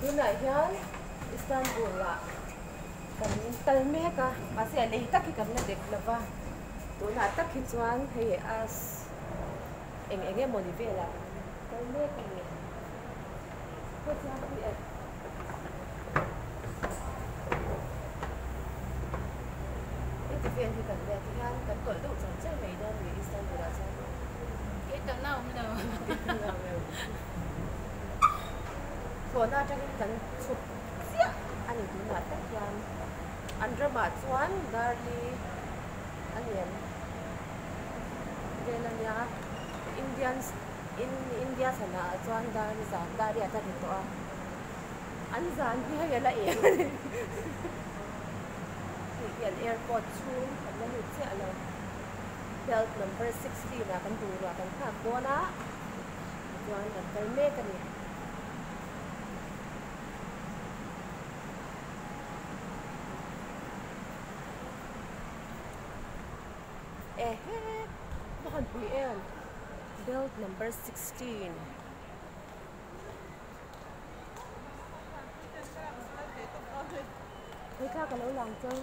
Tunah hian Istanbul ah kan kal mek a, mahse a lei tak hi kan la dek lo va, tunah tak hi chuan hei as eng eng emaw ni velah kan kal mek a ni. Heti vel hi kan let hian kan tawlh deuh char char mai dawn ni Istanbul ah chuan. Kei tawlhna a awm lo. Kei tawlhna a awm lo. Thlawhna atangin kan chhuk chiah a ni tunah tak hian an ramah chuan Darli a niam vel a nia Indian In India sana ah chuan dar zan dar riat a ni tawh a, an zan hi hei a la eng a ni. Hei hi an airport chhung kan la lut chiah lo. Belt number 16 ah kan bungrua kan nghak dawn a, tichuan kan kal mek a ni. Ehe, va han pui em? Belt number 16. Hei kha ka lo lang chang.